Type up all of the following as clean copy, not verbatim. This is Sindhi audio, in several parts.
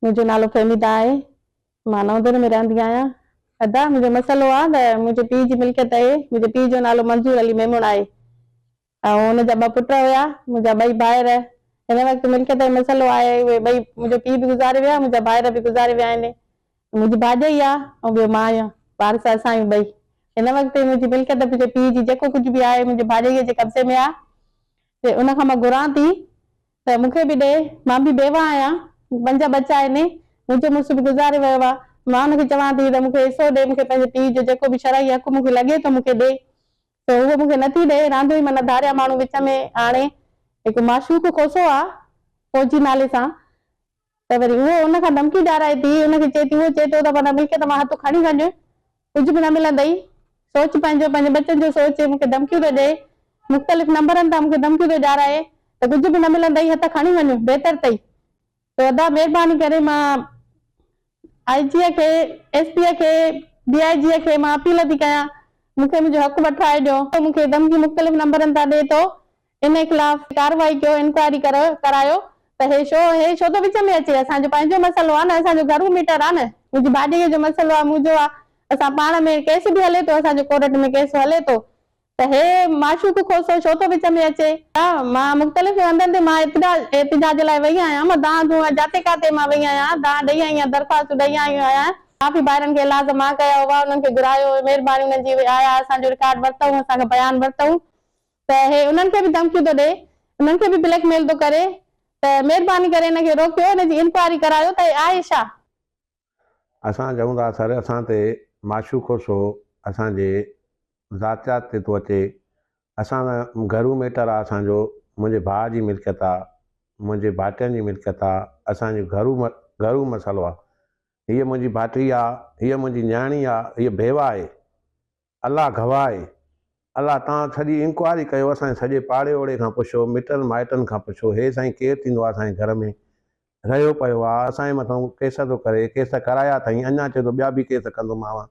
منهنجو نالو فهميده آهي. مان نئون ديري ۾ رهندي آهيان. ادا منهنجو مسئلو آ ته منهنجي پيء جي ملڪيت اهي. منهنجي پيء جو نالو منظور علي ميمڻ آهي ۽ ان جا ٻه پٽ هيا. منهنجا ٻئي ڀائر هن وقت ملڪيت جو مسئلو آهي. اهي ٻئي منهنجو پيء به گذاري ويا منهنجا ڀائر به گذاري ويا آهن. منهنجي ڀاڄائي آ ۽ ٻيو مان آهيان. وارث اسان آهيون ٻئي. هن وقت منهنجي ملڪيت منهنجي پيء جي جيڪو ڪجهه به آهي منهنجي ڀاڄائيء جي قبضي ۾ آ. ته ان کان مان گهران ٿي ته مون کي به ڏي، مان به بيواهه آهيان، پنج ٻچا آهن، منهنجو مڙس به گذاري ويو آهي، مان ان کي چوان ٿي ته مون کي حصو ڏي، مون کي پنهنجي پيء جو جيڪو به شرعي حق مون کي لڳي ٿو مون کي ڏي، سو هوء مون کي نٿي ڏئي، راندو ئي معنيٰ ڌاريا ماڻهو وچ ۾ آڻي، هڪ معشوق کوسو آ، فوجي نالي سان، ته وري هوء ان کان ڌمڪي ڏيارائي ٿي، ان کي چئي ٿي، هو چئي ٿو ته معنيٰ ملڪيت مان هٿ کڻي وڃ، ڪجهه به نه ملندئي، سوچ پنهنجو، پنهنجي ٻچن جو سوچ، مون کي ڌمڪيون ٿو ڏئي، مختلف نمبرن تان مون کي ڌمڪيون ٿو ڏيارائي ته ڪجهه به نه ملندئي، هٿ کڻي وڃ، بهتر اٿئي. سو ادا مهرباني ڪري مان آء جيء کي، ايس پيء کي، ڊي I جيء کي مان اپيل ٿي ڪيان، مون کي منهنجو حق وٺرائي ڏيو. مون کي ڌمڪي مختلف نمبرن تان ڏئي ٿو، انهي خلاف ڪارروائي ڪيو انڪوائري ڪرايو ته هي شو هي ڇو ٿو وچ ۾ اچي اسان جو پنهنجو مسئلو آ نه اسان جو گهرو ميٽر آ نه منهنجي ڀاڄائي جو مسئلو آ منهنجو آ اسان پاڻ ۾ ڪيس به هلي ٿو اسان جو ڪورٽ ۾ ڪيس هلي ٿو ته هي معشوق کوسو ڇو ٿو وچ ۾ اچي. مان مختلف هنڌن تي مان احتجاج لاء وئي آهيان مان دانهن دونهن جاتي ڪاتي مان وئي آهيان دانهن ڏئي آئي آهيان درخواستون ڏئي آئي آهيان ڪافي ڀائرن کي ايلاز مان ڪيا هئا انهن کي گهرايو هيو مهرباني انهن جي اهي آيا اسان جو رڪارڊ ورتائون اسان کان بيان ورتائون ته هي انهن کي به ڌمڪيون ٿو ڏئي، انهن کي به بليڪ ميل ٿو ڪري ته مهرباني ڪري هن کي روڪيو، هن جي انڪوائري ڪرايو ته هي آهي ڇا؟ اسان چئون ٿا سر اسان تي معشوق کوسو اسان جي ذاتيات تي ٿو اچي اسان سان گهرو ميٽر آ اسان جو منهنجي ڀاء جي ملڪيت آ منهنجي ڀائٽين جي ملڪيت آ اسان جو گهرو گهرو مسئلو آ هيء منهنجي ڀائٽي آ هيء منهنجي نياڻي آ هيء بيوه آهي الله گواهه آهي. الله توهان سڄي انڪوائري ڪيو اسان جي سڄي پاڙي اوڙي کان پڇو مٽن مائٽن کان پڇو هي سائين ڪير ٿيندو آهي اسان جي گهر ۾ رهيو پيو آهي اسان جي مٿان ڪيس ٿو ڪري ڪيس ڪرايا اٿائين اڃا چئي ٿو ٻيا به ڪيس ڪندومانو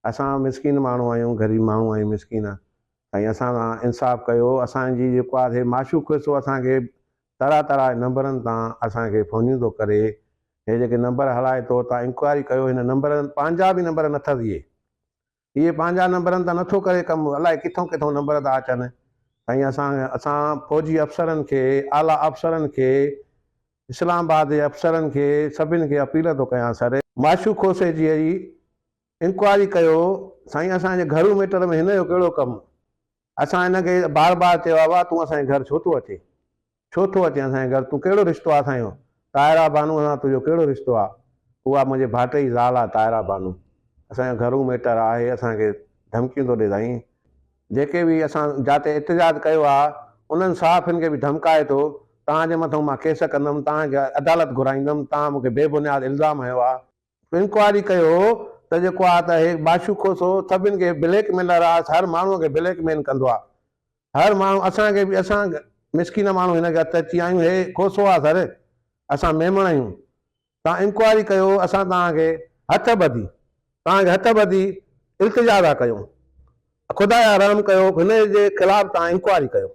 اسان مسڪين ماڻهو آهيون غريب ماڻهو آهيون مسڪين سائين اسان سان انصاف ڪيو اسان جي جيڪو آهي سي معشوق سو اسان کي طرح طرح جي نمبرن تان اسان کي فونيون ٿو ڪري هي جيڪي نمبر هلائي ٿو تان انڪوائري ڪيو هن نمبرن پنهنجا به نمبر نه اٿس اهي اهي پنهنجا نمبرن تان نٿو ڪري ڪم الائي ڪٿون ڪٿون نمبر ٿا اچن سائين اسان اسان فوجي افسرن کي اعليٰ افسرن کي اسلام آباد جي افسرن کي سڀن کي اپيل ٿو ڪيان سر معشوق کوسي جي اهڙي انڪوائري ڪيو سائين اسان جي گهرو ميٽر ۾ هن جو ڪهڙو ڪم اسان هن کي بار بار چيو آهي بابا تون اسان جي گهر ڇو ٿو اچين؟ ڇو ٿو اچين اسان جي گهر؟ تون ڪهڙو رشتو آهي اسان جو؟ طاهره بانو سان تنهنجو ڪهڙو رشتو آهي؟ اها منهنجي ڀائٽي جي زال آهي طاهره بانو. اسان جو گهرو ميٽر آهي اسان کي ڌمڪيون ٿو ڏي سائين. جيڪي به اسان جاتي احتجاج ڪيو آهي انهن صحافين کي به ڌمڪائي ٿو توهان جي مٿان مان ڪيس ڪندم توهان کي عدالت گهرائيندم توهان مون کي بي بنياد الزام هنيو آهي. انڪوائري ڪيو ته جيڪو آ ته هي باشو کوسو سڀن کي بليڪ ميلر آ هر ماڻهو کي بليڪ مين ڪندو آ هر ماڻهو اسان کي به اسان مسڪين ماڻهو هن کي هٿ اچي آيون هي کوسو آ سر اسان ميمڻ آهيون توهان انڪوائري ڪيو اسان توهان کي هٿ ٻڌي توهان کي هٿ ٻڌي التجا ٿا ڪيون خدا جا رحم ڪيو هن جي خلاف توهان انڪوائري ڪيو.